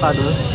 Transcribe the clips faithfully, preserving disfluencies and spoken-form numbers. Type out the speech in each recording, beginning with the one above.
Padon.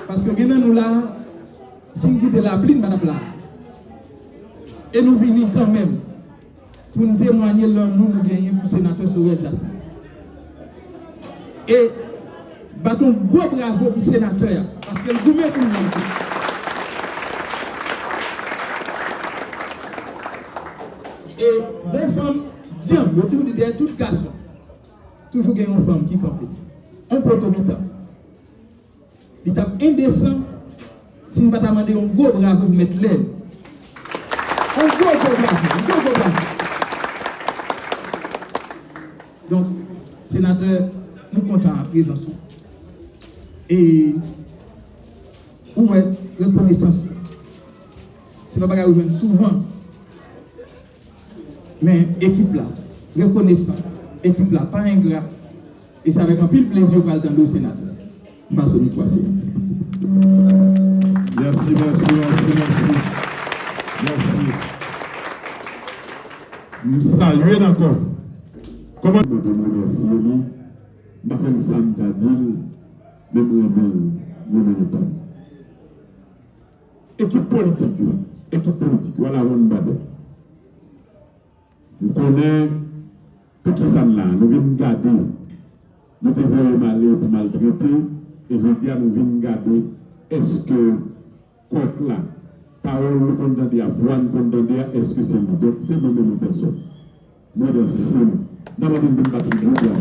Paske gen nan nou la, si n kite lapli, n pa t ap la. E nou vini kanmenm pou n temwaye lanmou nou genyen pou senatè Sorel Jacinthe. E bat yon gwo bravo pou senatè a, paske l goumen pou l merite. E bon fanm, dyanm, yo toujou di dèyè tout gason, toujou gen yon fanm ki kanpe. Yon poto mitan. Li t ap endesan si n pa ta mande yon gwo bravo pou Mèt Lèn. Yon gwo, gwo bravo, yon gwo, gwo bravo. Donk, senatè, nou kontan a prezans ou. E ou wè, rekonesans se pa bagay ou jwenn souvan. Men ekip la rekonesan, ekip la pa engra, e se avèk anpil plezi yo pral tande w, senatè. M pase w mikwo a, senatè. Mèsi, mèsi, mèsi, mèsi. Mèsi. M salye n ankò. Kòman? Mwen te remèsye li, m pa konn sa m ta di l, men m renmen l, m renmen nou tout. Ekip politik yo, ekip politik yo, ala wonn babè. M konnen poukisa n la, nou vin gade. Nou te voye m ale pou maltrete, e jodi a nou vin gade èske kòk la, pawòl nou konn tande a, vwa n konn tande a, èske se li? Donk, se mwen menm an pèsòn. Mwen remèsye nou. N a mande n pou n bat yon gwo bravo.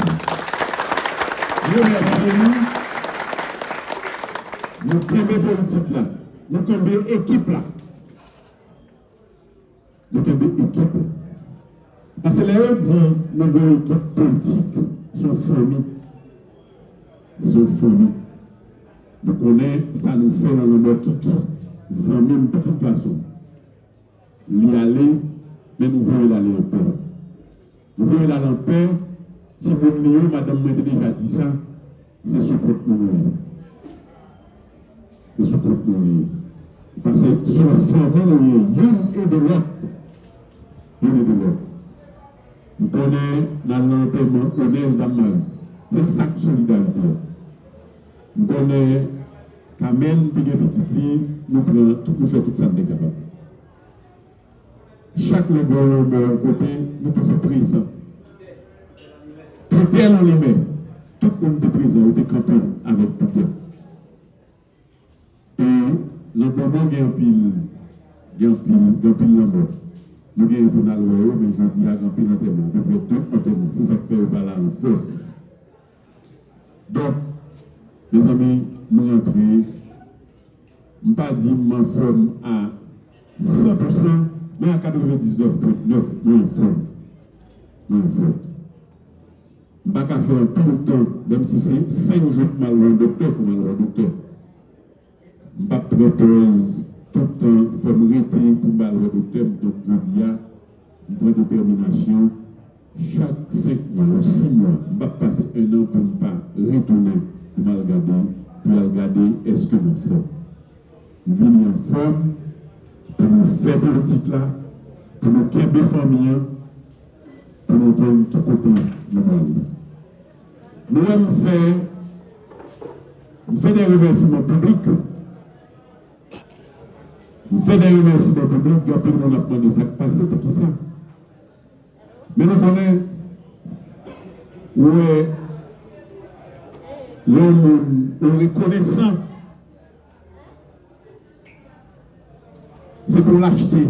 Mwen remèsye nou. Nou kenbe politik la. Nou kenbe ekip la. Nou kenbe ekip la. Paske lè yo di nou gen yon ekip politik, se yon fanmi. Se yon fanmi. Nou konnen sa nou fè nan lanmò Kiki, zanmi m, pitit gason m. Li ale, men nou voye l ale anpè. Nou voye l ale anpè, timoun li yo, madanm mwen te deja di sa, se sou kont nou nou ye. Se sou kont nou li ye. Paske se yon fanmi nou ye, youn ede lòt. Youn ede lòt. M konnen n al nan antèman Onè Dam Mari. Se sa k solidarite a. M konnen Kamèn te gen pitit li, nou pran, nou fè tout sa n te kapab. Chak lè gen yon lanmò yon kote, nou toujou prezan. Petè nan limè, tout moun te prezan, yo te kanpe avèk Petè. E nan Bòmò gen anpil, gen anpil, gen anpil lanmò. Nou genyen pou n al wè yo, men jodi a gen anpil antèman, apeprè de antèman. Se sa k fè yo pa la an fòs. Donk, mezanmi, m rantre, m pa di m anfòm a san pou san, men a katrevendiznèf pwen nèf mwen anfòm. Mwen anfòm. M pa ka fè anpil tan, menm si se senk jou pou m al wè yon doktè, fò m al wè yon doktè. M p ap pran pòz tout tan, fò m rete pou m al wè doktè m. Donk, jodi a, m pran detèminasyon, chak senk mwa ou sis mwa, m p ap pase ennan pou m pa retounen pou m al gade, pou y al gade èske m anfòm. M vini anfòm pou nou fè politik la, pou nou kenbe fanmi an, pou nou konn ki kote nou prale. Nou wè m fè, m fè de remèsiman piblik. M fè de remèsiman piblik, gen anpil moun ap mande sa k pase, poukisa. Men nou konnen, ou wè, lè yon moun ou rekonesan, se pou lachte,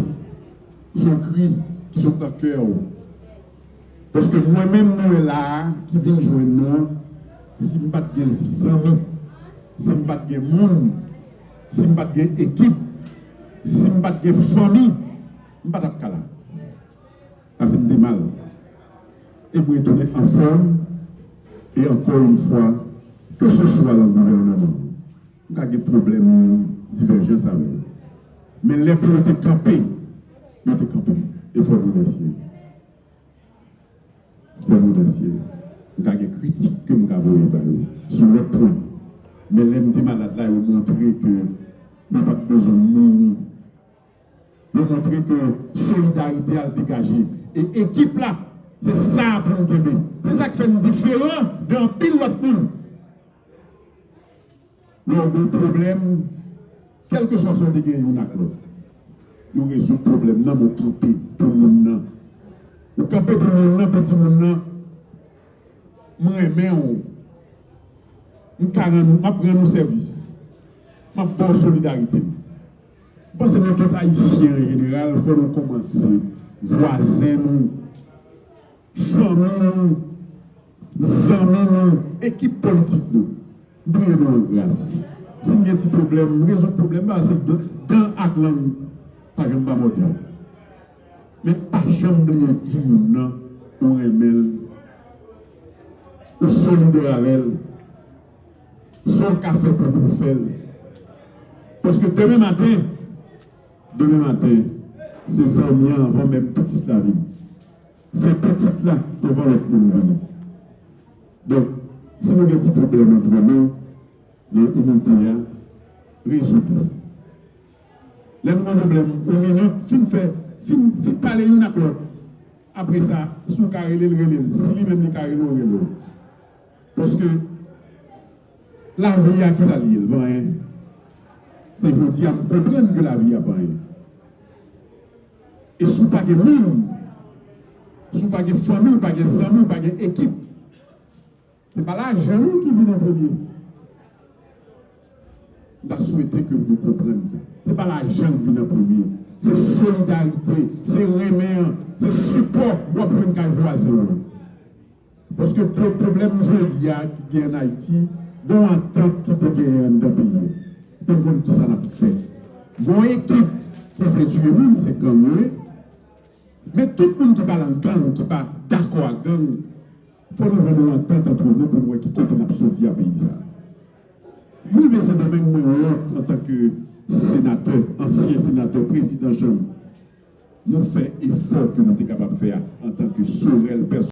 se yon kri ki sot nan kè w. Paske mwen menm nou wè la a, ki vin jwenn nou an, si m pa t gen zanmi, si m pa t gen moun, si m pa t gen ekip, si m pa t gen fanmi, m pa t ap ka la. Paske m te mal. E mwen retounen anfòm. E ankò yon fwa, keseswa nan gouvènman, m ka gen pwoblèm, divèjans avè l. Men lè pou yo te kanpe, yo te kanpe. E fò m remèsye yo. Fò m remèsye yo. M ka gen kritik ke m ka voye ba yo sou lòt pwen. Men lè m te malad la, yo montre ke nou pa t bezwen mouri. Yo montre ke solidarite a l degaje. E ekip la, se sa pou nou kenbe. Se sa k fè n diferan de anpil lòt moun. Lè w gen yon pwoblèm, kèlkeswa sa w te gen youn ak lòt, yo rezoud pwoblèm nan, men w kanpe pou moun nan. Ou kanpe pou moun nan, pou di moun nan, "M renmen w. M ka rann ou, m ap rann ou sèvis. M ap ba w solidarite m." M panse nou tout Ayisyen an jeneral, fò nou kòmanse, vwazen nou, fanmi nou, zanmi nou, ekip politik nou, m priye nou an gras. Si n gen ti pwoblèm, rezoud pwoblèm, paske dan, dan ak lang pa janm pa mòde. Men pa janm bliye di moun nan ou renmen l, ou solidè avè l, sa w ka fè pou ou fè l. Paske demen maten, demen maten, se zanmi an anvan menm pitit la vini. Se pitit la anvan lòt moun vini. Donk, si nou gen ti pwoblèm antre nou, nan inite a, rezoud li. Lè nou gen pwoblèm, yon minit, fin fè, fin, fin pale youn ak lòt. Apre sa, si w ka rele l, rele l. Si li menm li ka rele w, rele w. Paske lavi a, ki sa l ye? L pa anyen. Se jodi a m konprann ke lavi a pa anyen. E si w pa gen moun, si w pa gen fanmi, w pa gen zanmi, w pa gen ekip, se pa lajan w ki vin an premye. M ta swete ke nou konprann sa. Se pa lajan k vin an premye. Se solidarite, se renmen an, se sipò w ap jwenn kay vwazen w. Paske pwoblèm jodi a ki gen ann Ayiti, gen yon antant ki te genyen anndan peyi a. Pou n konn kisa n ap fè. Gen yon ekip ki vle tiye moun, se gang yo ye. Men tout moun ki pa nan gang, ki pa dakò ak gang, fò nou jwenn yon antant antre nou pou n wè ki kote n ap soti a peyi sa. M rive Sendomeng, mwen wont antanke senatè, ansyen senatè, prezidan chanm. Nou fè efò ke nou te kapab fè a antanke Sorèl pèsonèlman.